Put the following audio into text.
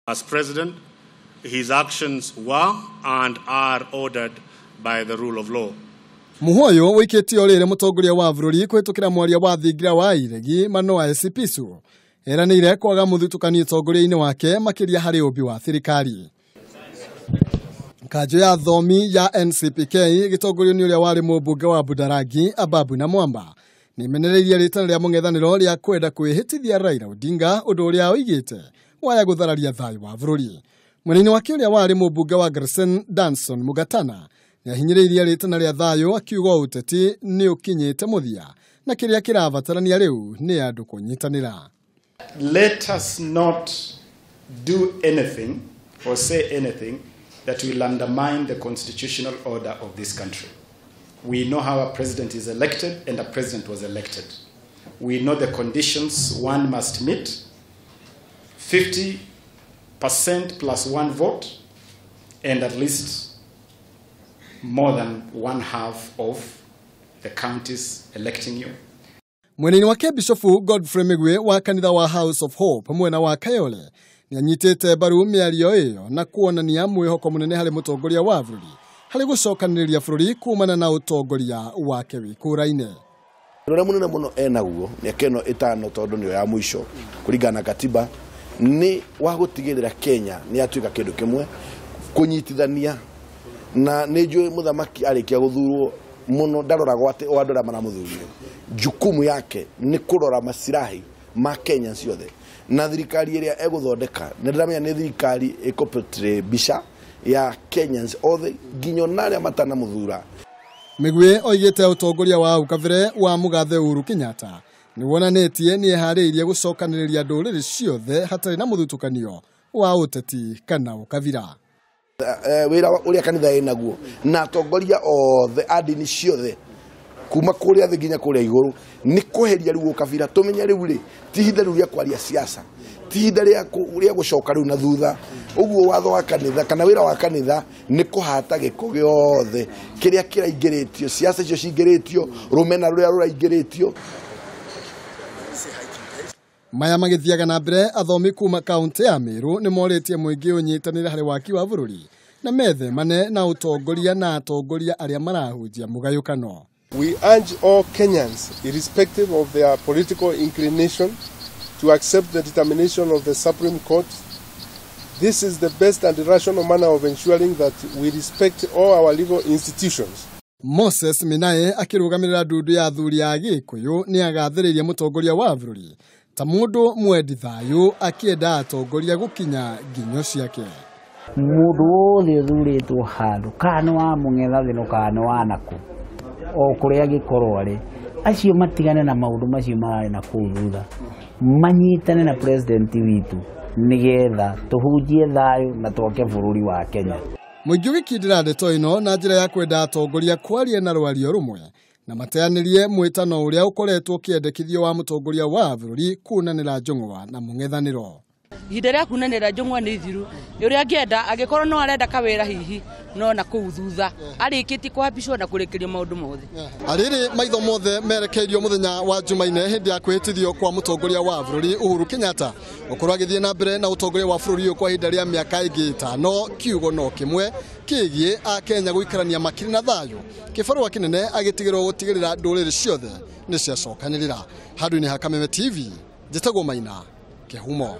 As president, his actions were and are ordered by the rule of law. Muhoyo wikitio rire mutongoria wa bururi kwitukira mwaria wa thingira wa iregi Manoa Esipisu eranire kwaga muthutũkanio ũtongoria-inĩ wake makiria harĩ ũmbi wa thirikari. Kanjũ ya athomi ya NCPK gĩtongorio nĩ ũrĩa warĩ mũmbunge wa Budarangi Ababu na Mwamba nĩmenereirie rĩtana rĩa mũng'ethanĩro rĩa kwenda kwĩhĩtithia Raila Odinga ũndũ ũrĩa oigĩte waya gũthararia thayũ wa bũrũri. Mwena-inĩ wake ũrĩa warĩ mũmbunge wa Garsen Danson Mugatana nĩahinyĩrĩirie rĩtana rĩa thayũ akiuga ũteti nĩ ũkinyĩte mũthia na kĩrĩa kĩrabatarania rĩu nĩ andũ kũnyitanĩra. Let us not do anything or say anything that will undermine the constitutional order of this country. We know how a president is elected, and a president was elected. We know the conditions one must meet: 50% plus one vote, and at least more than one half of the counties electing you. Mweneni wake Bishofu Godfrey Migwe wa kanitha wa House of Hope mwena wa Kayole nĩanyitĩte mbaru mĩario ĩyo na kuonania mwĩhoko mũnene harĩ mũtongoria wa bũrũri harĩ gũcokanĩrĩria bũrũri kumana na ũtongoria wake wĩkũraine. Ũrĩa mũnene mũno enaguo mĩaka ĩno ĩtano tondũ nĩyo ya mũico kũringana na katiba nĩ wa gũtigĩrĩra Kenya nĩ yatuĩka kĩndũ kĩmwe kũnyitithania na nĩ njũĩ mũthamaki arĩkia gũthurwo mũno ndaroragwo atĩ o andũ arĩa maramũthurire jukumu yake nĩ kũrora masirahi ma Kenya ciothe na thirikari ĩrĩa egũthondeka nĩ ndĩramenya nĩ thirikari ĩkũportray mbica ya Kenyans othe nginya ona arĩa matanamũthura. Migwe oigĩte ũtongoria wa hau kabere wa mũgathe Uhuru Kenyatta nĩ wonanĩtie nĩ eharĩirie gũcokanĩrĩria ndũrĩrĩ ciothe hatarĩ na mũthutũkanio wa ũteti kana ũkabira. Wĩra ũrĩa kanitha ĩnaguo na atongoria othe a ndini ciothe kuma kũrĩa thĩ nginya kũrĩa igũrũ nĩ kweheria rĩu ũkabira tũmenye rĩu rĩ ti ihinda rĩu rĩa kwaria siasa ti ihinda rĩa gũcoka rĩu na thutha. Ũguo watho wa kanitha kana wĩra wa kanitha nĩ kũhata gĩko gĩothe kĩrĩa kĩraingĩrĩtio siasa icio cingĩrĩtio rũmena rũrĩa rũraingĩrĩtio. Maya magĩthiaga na mbere athomi kuma kaunti ya Meru nĩ morĩtie mũingĩ ũnyitanĩre harĩ waki wa bũrũri na methemane na ũtongoria na atongoria arĩa marahunjia mũgayũkano. We urge all Kenyans, irrespective of their political inclination, to accept the determination of the Supreme Court. This is the best and rational manner of ensuring that we respect all our legal institutions. Moses Minae akĩrũgamĩrĩra ndundu ya athuri a Gĩkũyũ nĩ agathĩrĩirie mũtongoria wa bũrũri ta mũndũ mwendi thayũ akĩenda atongoria gũkinya nginyo ciake. Mũndũ wothe ũthurĩtwo handũ kana nĩ wa mũng'ethanĩro kana nĩ wa nakũ o kũrĩa angĩkorwo arĩ acio matigane na maũndũ macio mararĩ na kũu thutha manyitane na president witũ nĩgetha tũhunjie thayũ na twake bũrũri wa Kenya. Mũingĩ ũgĩkindĩra ndeto ĩno na njĩra ya kwenda atongoria kwaria na rwario rũmwe na mateanĩrie mwĩtano ũrĩa ũkoretwo ũkĩendekithio wa mũtongoria wa bũrũri kunanĩra njũng'wa na mũng'ethanĩro. Ihinda rĩa kunanĩra njũng'wa nĩ ithiru ũrĩa angĩenda angĩkorwo no arenda kawĩra hihi no na kũu thutha arĩkĩtie kũhapicwo na kũrĩkĩrio maũndũ mothe. Arĩrĩ maitho mothe merekeirio mũthenya wa Jumaine hĩndĩ ya kwĩhĩtithio kwa mũtongoria wa bũrũri Uhuru Kenyatta gũkorwo agĩthiĩ na mbere na ũtongoria wa bũrũri ũyũ kwa ihinda rĩa mĩaka ĩngĩ ĩtano kiugo no kĩmwe kĩgiĩ Akenya gũikarania makĩrĩ na thayũ kĩbarũa kĩnene agĩtigĩrwo gũtigĩrĩra ndũrĩrĩ ciothe nĩ ciacokanĩrĩra. Handũ-inĩ ha Kameme TV njĩtagwo Maina Kĩhumo.